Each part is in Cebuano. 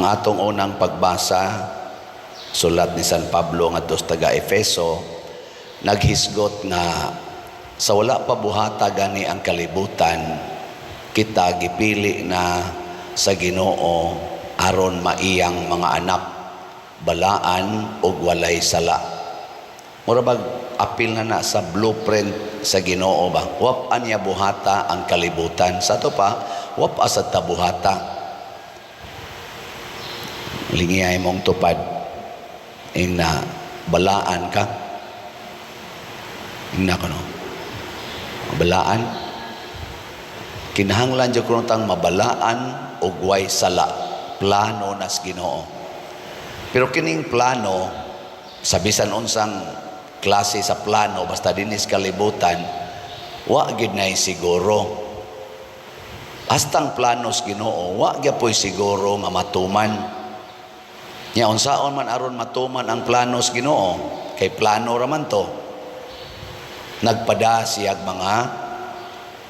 Ang atong unang pagbasa, sulat ni San Pablo ngadto sa taga Efeso, naghisgot nga sa wala pa buhata gani ang kalibutan, kita gipili na sa Ginoo aron maiyang mga anak, balaan ug walay sala. Mura bag apil na na sa blueprint sa Ginoo ba. Wa pa niya buhata ang kalibutan. Sa ato pa, wa pa sad ta buhata. Lingiyay mong tupad. Ingna balaan ka. Ingna ko, no. Balaan. Kinahanglan jud kuno tang mabalaan og way sala. Plano nas Ginoo. Pero kining plano, sa bisan unsang klase sa plano, basta dinis kalibutan, wa gid nay siguro. Hastang planos Ginoo, wa gyapoy siguro nga matuman. Nya unsaon man aron matuman ang planos Ginoo? Kay plano ra man to. Nagpada siyag mga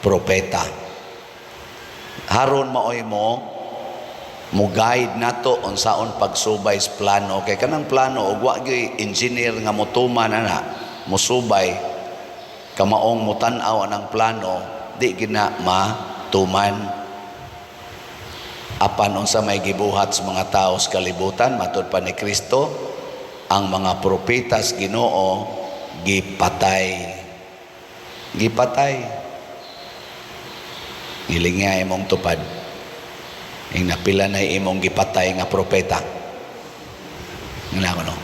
propeta. Haron maoy mo guide nato unsaon pagsubay sa plano, kay kanang plano og wa gyud engineer nga motuman ana, mosubay kamaong motan-aw anang plano, di gina matuman. Apan unsa may gibuhat sa mga tao sa kalibutan? Matud pa ni Kristo, ang mga propetas Ginoo gipatay, gipatay. Gilinga imong tupad. Ing napila na imong gipatay nga propeta? Ngana ko, no.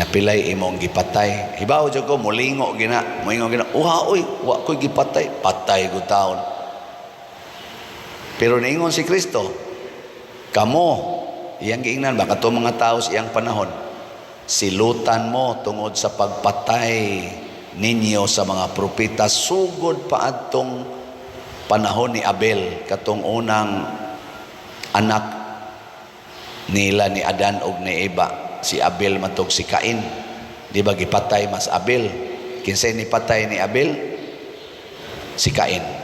Napilay imong gipatay? Hibaw jud ko mulingo gina, moingon gina, "Uha oy, wa ko'y gipatay." Patay gud taon. Pero niingon si Kristo, kamo, iyang giingnan ba kato mga tao sa iyang panahon, silutan mo tungod sa pagpatay ninyo sa mga propeta sugod pa adtong panahon ni Abel, katong unang anak nila ni Adan og ni Eva, si Abel matog si Cain. Di ba gipatay mas Abel? Kinsay ni patay ni Abel? Si Cain.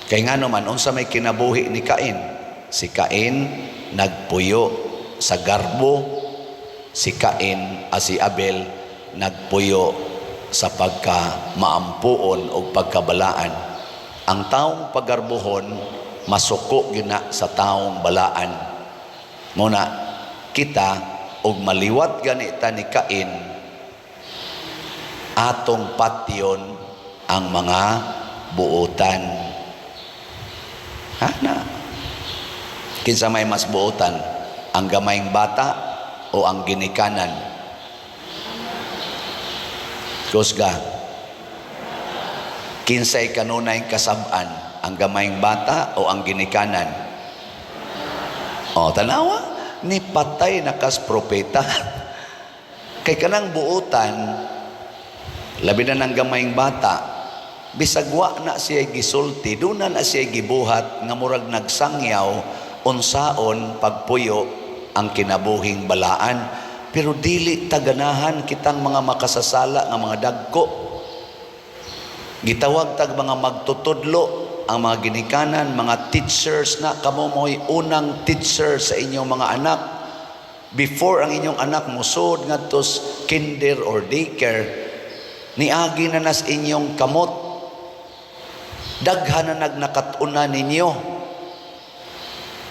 Kay ngano man, unsa may kinabuhi ni Cain? Si Cain nagpuyo sa garbo, si Cain a si Abel nagpuyo sa pagka maampuon o pagkabalaan. Ang taong pagarbuhon masuko gina sa taong balaan. Muna kita og maliwat ganita ni Cain, atong patyon ang mga buotan. Ana. Kinsa may mas buotan? Ang gamayng bata o ang ginikanan? Kusga. Kinsay kanunay kasab-an? Ang gamayng bata o ang ginikanan? O, tanawa. Ni patay na kas propeta. Kay kanang buotan, labi na ng gamayng bata, bisag wa na siya gisulti, duna na siya gibuhat nga murag nagsangyaw unsaon pagpuyo ang kinabuhing balaan. Pero dili taganahan kitang mga makasasala nga mga dagko. Gitawag tag mga magtutudlo ang mga ginikanan, mga teachers na kamo mo'y unang teacher sa inyong mga anak. Before ang inyong anak musod ngadto sa kinder or daycare, niagi na nas inyong kamot. Daghan na nagnakatuna ninyo.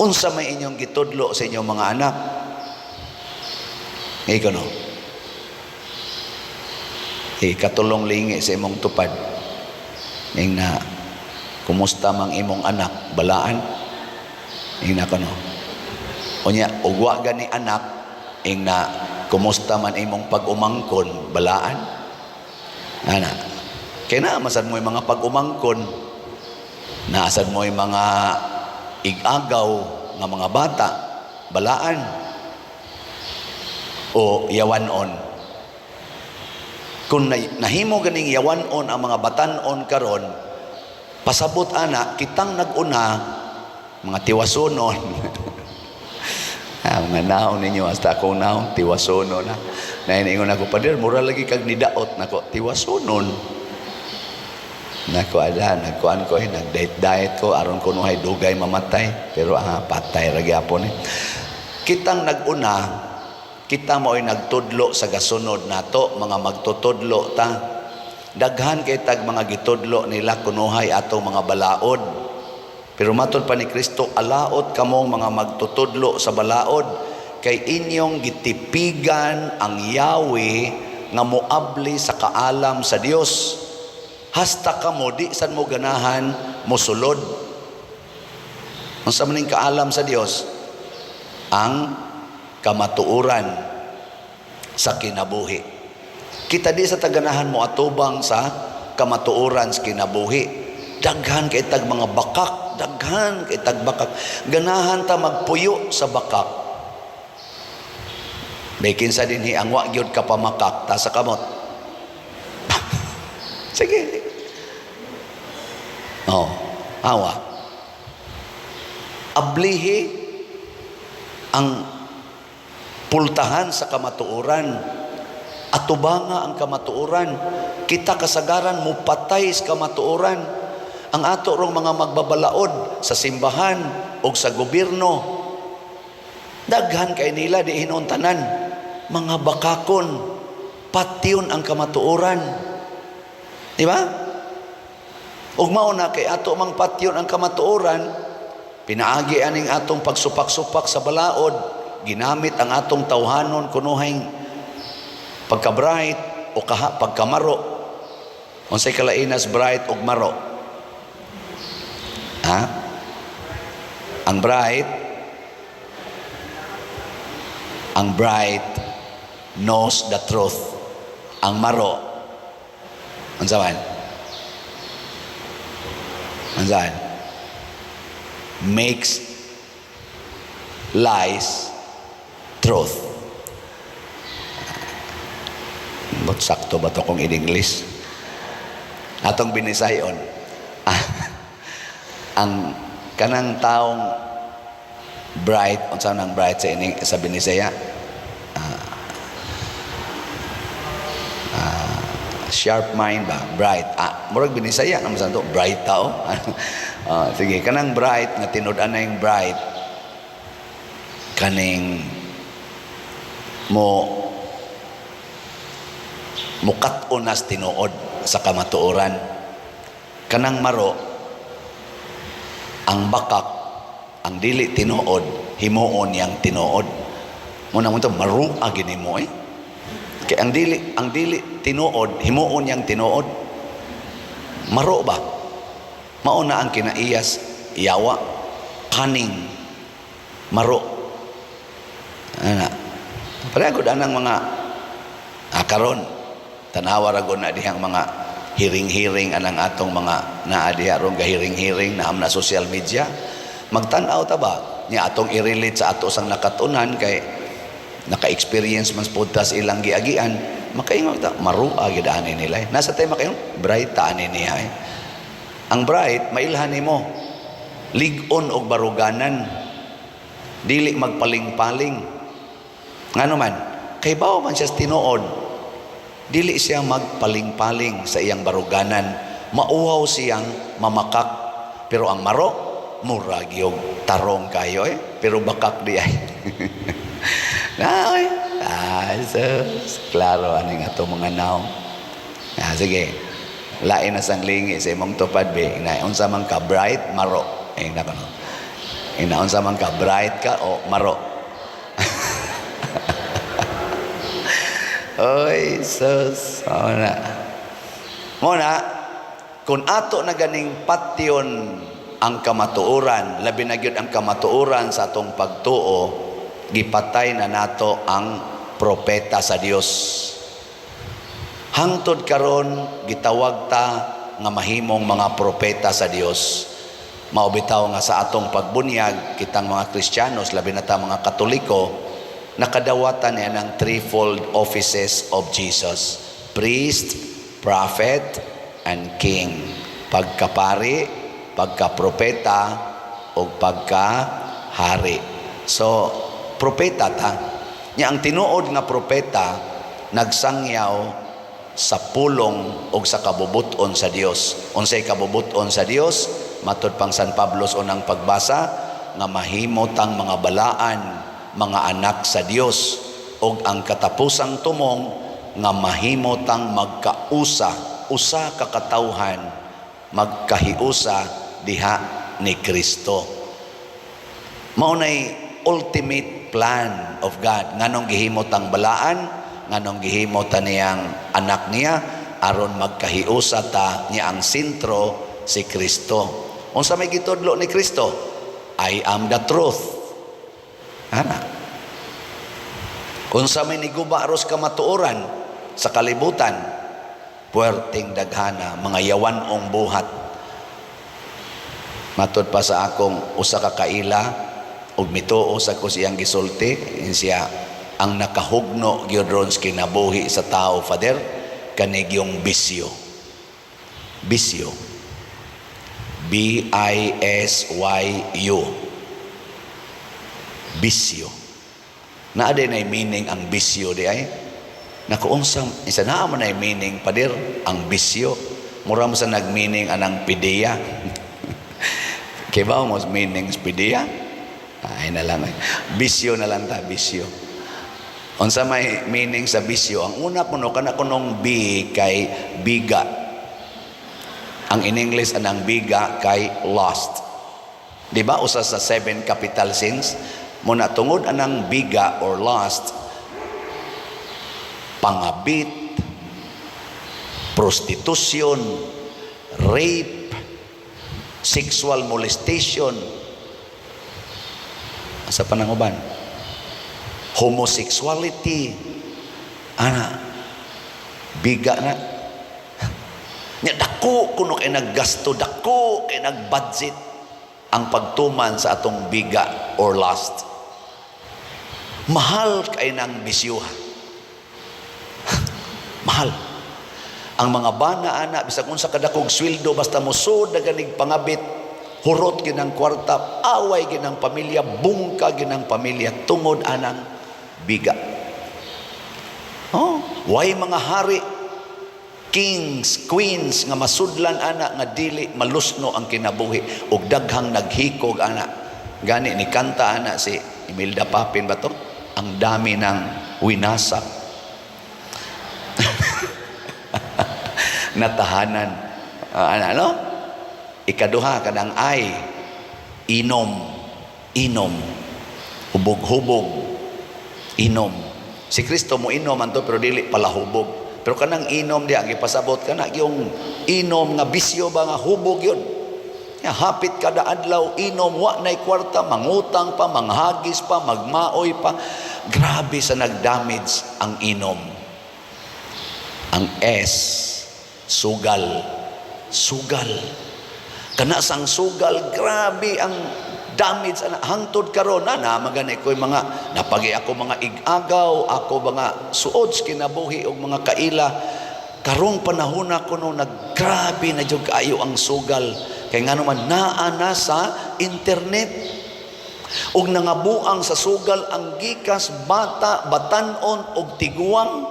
Unsa may inyong gitudlo sa inyong mga anak? Ngayon no? Eh, katulong lingi sa imong tupad. Ing na, kumusta mang imong anak? Balaan? Ing na kono. Unya, ugwa gani anak, ing na, kumusta man imong pag-umangkon? Balaan? Ana. Kaya na, masad mo yung mga pag-umangkon, naasad mo yung mga igagaw nga mga bata, balaan o yawanon? Kung nahimo ganing yawanon ang mga batanon karon, pasabot ana kitang nag-una mga tiwasonon. Ah, mga naon ninyo, hasta akong naon tiwasonon na. Naingon ako, "Pader, mura lagi kag nidaot nako." Tiwasonon. Nako ala, nagkuan ko eh, nag-diet diet ko aron kunuhay dugay mamatay, pero patay ra gyapon eh. Kitang nag-una, kita mo'y nagtudlo sa gasunod nato, mga magtutudlo ta. Daghan kay tag mga gitudlo nila kunuhay atong mga balaod. Pero matod pa ni Kristo, "Alaot kamong mga magtutudlo sa balaod, kay inyong gitipigan ang yawi nga moabli sa kaalam sa Dios. Hasta kamo di sad mo ganahan mosulod." Unsa man ning kaalam sa Dios? Ang kamatuoran sa kinabuhi. Kita di sa ta ganahan mo atubang sa kamatuoran sa kinabuhi. Daghan kay tag mga bakak, daghan kay tag bakak. Ganahan ta magpuyo sa bakak. May kinsa dinhi ang wa gyud ka pamakak, taas kamot. Sige. Oh, awa. Ablihi ang pultahan sa kamatuoran. Atubanga ang kamatuoran. Kita kasagaran mo patay sa kamatuoran. Ang ato rong mga magbabalaod sa simbahan o sa gobyerno. Daghan kay nila di hinuon tanan. Mga bakakon, patyon ang kamatuoran. Di ba? Ug mao na kay ato mang patyon ang kamatuoran, pinaagi aning atong pagsupak-supak sa balaod, ginamit ang atong tawhanon kunuhay pagka-bright o kaha, pagkamaro. Unsay kalainas bright ug maro? Ha? Ang bright knows the truth. Ang maro, unsa man? Unsa man? Makes lies truth. But sakto ba to kung in English? Atong binisayon. Ang kanang taong bright, unsa nang bright sa ini sa Binisaya? Sharp mind ba? Bright. Murag Binisaya naman sa to, bright tao. Sige, kanang bright nga tinud-an na yung bright kaning mo mukat-unas tinuod sa kamatuoran. Kanang maro, ang bakak, ang dili tinuod, himuon yang tinuod. Muna mo to marua gini mo eh. Kay ang dili tinuod, himuon yang tinuod. Maro ba? Mao na ang kinaiyas yawa, kaning maro. Ana. Pareho gud anang mga karon tanawa ra gud na dihang mga hiring-hiring anang atong mga naa diha ron gahiring-hiring na na social media. Magtan-aw ta ba niya atong i-relate sa ato sang nakatunan kay naka-experience man pud ta sa ilang giagian, makaingon ta, marua gid ani nila eh. Nasa tayo makaingon, bright ta ani niya eh. Ang bright, mailhan nimo, lig-on og baruganan, dili magpaling-paling. Ngano man? Kay bawo man siya sa tinuod, dili siya magpaling-paling sa iyang baruganan, mauhaw siyang mamakak. Pero ang maro, murag yung tarong kayo eh, pero bakak di ay na oy. Sus, klaro ani nga to mga naong. Sige, lain na sang lingi sa imong tupad be na unsa man ka, bright, maro eh, na kono ina, unsa man ka, bright ka o maro? Oy, sus, mao na. Mo na, kung ato na ganing patyon ang kamatuoran, labi na gyud ang kamatuoran sa atong pagtuo, gipatay na nato ang propeta sa Dios. Hangtod karon gitawag ta nga mahimong mga propeta sa Dios. Mao bitaw nga sa atong pagbunyag, kitang mga Kristiyanos, labi na ta mga Katoliko, nakadawatan niya ng threefold offices of Jesus: priest, prophet, and king. Pagkapari, pagkapropeta, o pagkahari. So, propeta ta. Nya ang tinuod nga propeta, nagsangyaw Sa pulong og sa kabubut-on sa Dios. Unsay kabubut-on sa Dios? Matud pang San Pablo sa unang pagbasa nga mahimo tang mga balaan, mga anak sa Dios, ug ang katapusang tumong nga mahimo tang magkausa, usa ka katawhan, magkahiusa diha ni Kristo. Mao nay ultimate plan of God nganong gihimo tang balaan, nganong gihimo ta niyang anak niya, aron magkahiusa ta niya, ang sentro si Kristo. Unsa may gitudlo ni Kristo? "I am the truth." Ana. Unsa may niguba aros kamatuoran sa kalibutan? Puwerteng daghana mga yawan-ong buhat. Matud pa sa akong usa ka kaila ug mituo sa ko siyang gisulti siya, ang nakahugno gyud ron sa kinabuhi sa tao, Father, kani gyung bisyo. Bisyo. BISYU. Bisyo. Naa diay na meaning ang bisyo di ay. Naku, unsa isa naa man ay meaning, Pader, ang bisyo? Mura mo sa nag-meaning anang pideya. Kay ba mo meaning pideya? Ay na lang. Bisyo na lang ta, bisyo. Unsa may meaning sa bisyo? Ang una kuno, kana kunong B kay biga. Ang in English anang biga kay lust. Di ba usa sa seven capital sins? Muna tungod anang biga or lust, pangabit, prostitution, rape, sexual molestation, sa pananguban, homosexuality, ana, biga na. Nya dako kuno kay naggasto, dako kay nagbudget ang pagtuman sa atong biga or lust. Mahal kay nang bisyoha. Mahal. Ang mga bana ana, bisag unsa kadakog sweldo, basta mosud na ganig pangabit, hurot ginang kwarta, away ginang pamilya, bungka ginang pamilya tungod anang biga. Oh, why mga hari, kings, queens nga masudlan ana nga dili malusno ang kinabuhi ug daghang naghikog ana? Gani ni kanta ana si Imelda Papin ba to? Ang dami ng winasak natahanan. Ana, ano? Ikaduha, kanang ay inom, inom, hubog-hubog, inom. Si Kristo mo inom man to, pero dili palahubog. Pero kanang inom diya gipasabot kana yung inom nga bisyo ba, nga hubog yun. Ya, hapit kada adlaw inom, wa nay kwarta, mangutang pa, manghagis pa, magmaoy pa. Grabe sa nagdamage ang inom. Ang S, sugal. Sugal. Kana sang sugal, grabe ang damage ana hangtod karon na na magani ko'y mga napagi ako, mga ig-agaw ako, mga suod sa kinabuhi og mga kaila. Karong panahon na kuno, naggrabe na jud kaayo ang sugal, kay ngano man naa na sa internet ug nangabuang sa sugal ang gikas bata, batanon og tiguang.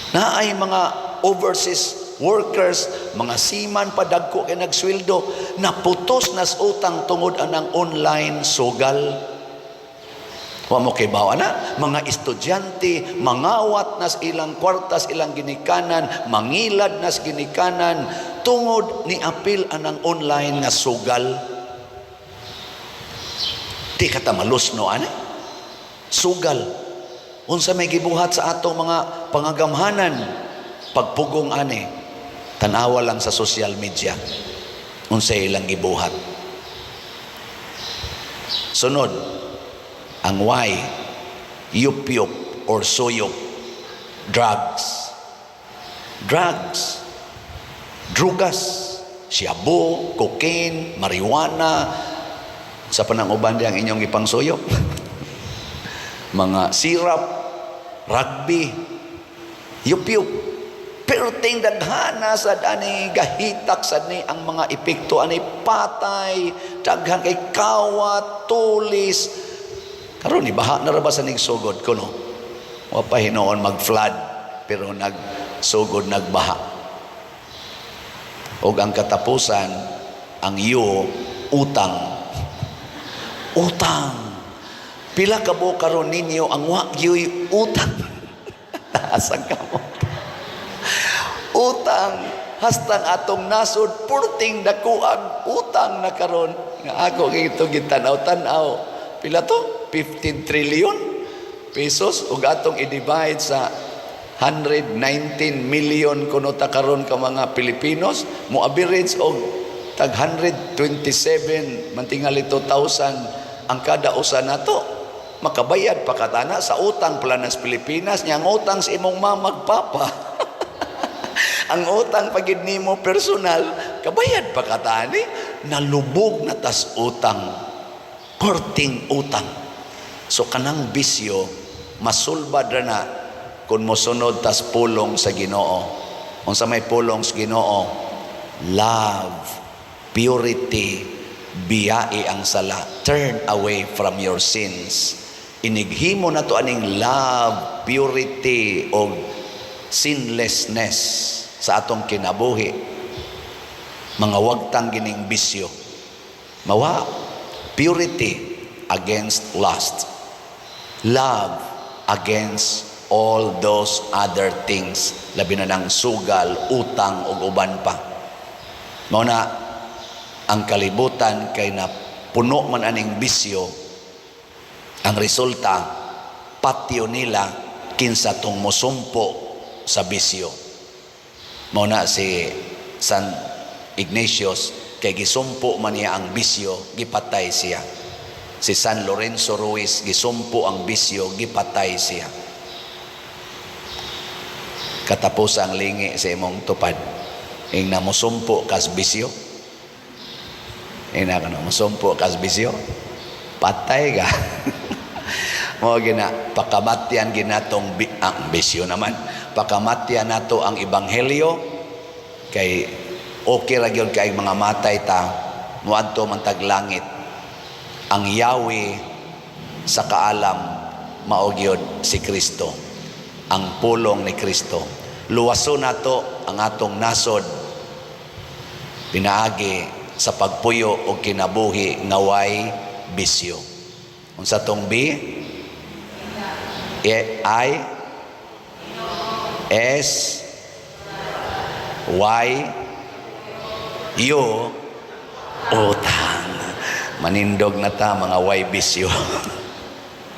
Naay mga overseas workers, mga seaman pa, dagko kay nagsweldo, naputos nas utang tungod anang online sugal. Wa mo kay na mga estudyante, mangawat nas ilang kwartas, ilang ginikanan, mangilad nas ginikanan tungod ni apil anang online nga sugal. Di ka ta malusno ani. Sugal. Unsa may gibuhat sa atong mga pangagamhanan pagpugong ani? Tanawa lang sa social media unsa ilang gibuhat. Sunod, ang Y, yup-yup or suyop, drugs. Drugs. Drugas. Shabu, cocaine, marijuana, sa panang uban di ang inyong ipangsuyop. Mga syrup, rugby, yup-yup. Perting daghana sa ani gahitak sa ni ang mga epekto ani, patay, daghan kay kawat, tulis. Karon ni baha na ra ba sa nigsugod kuno? Wa pa hinuon mag-flood. pero nagsugod nagbaha. Og ang katapusan, ang U, utang. Utang. Pila ka buok karon ninyo ang wa gyoy utang? Taas ang kamot. Utang hastang atong nasod purting dakuang utang na karon nga ako gito gitanaw tan-aw, pila to? 15 trillion pesos. Ug atong i-divide sa 119 million kuno ta karon ka mga Pilipinos, mo average og tag 127 man tingali 2,000 ang kada usa nato. Makabayad pa katana sa utang Planas Pilipinas niya, ang utang sa imong mama ug papa, ang utang pagid nimo personal, kabayad pa katani. Nalubog na tas utang, perting utang. So kanang bisyo, masulbad ra na kung mosunod tas pulong sa Ginoo. Unsa may pulong sa Ginoo? Love, purity, biyai ang sala, turn away from your sins. Inighimo na to aning love, purity o sinlessness sa atong kinabuhi, mga wagtang gining bisyo mawa. Purity against lust, love against all those other things, labi na ng sugal, utang ug uban pa. Mao na ang kalibutan kay na puno man aning bisyo. Ang resulta, patyo nila kinsa tong mosumpo sa bisyo. Mao na si San Ignatius, kay gisumpo man niya ang bisyo, gipatay siya. Si San Lorenzo Ruiz, gisumpo ang bisyo, gipatay siya. Katapos ang lingi sa imong tupad. Ing na mosumpo kas bisyo. Ing na kano mosumpo kas bisyo. Patay ka. Mao gina pakamatyan ginatong ang bisyo naman. Pakamatyan nato ang ebanghelyo kay okay ra gyud kay mga matay ta, moadto man tag langit. Ang Yahweh sa kaalam mao gyud si Kristo. Ang pulong ni Kristo. Luwason nato ang atong nasod pinaagi sa pagpuyo og kinabuhi nga way bisyo. Unsa tong B? E, I, S, Y, U, utang. Manindog na ta mga way bisyo.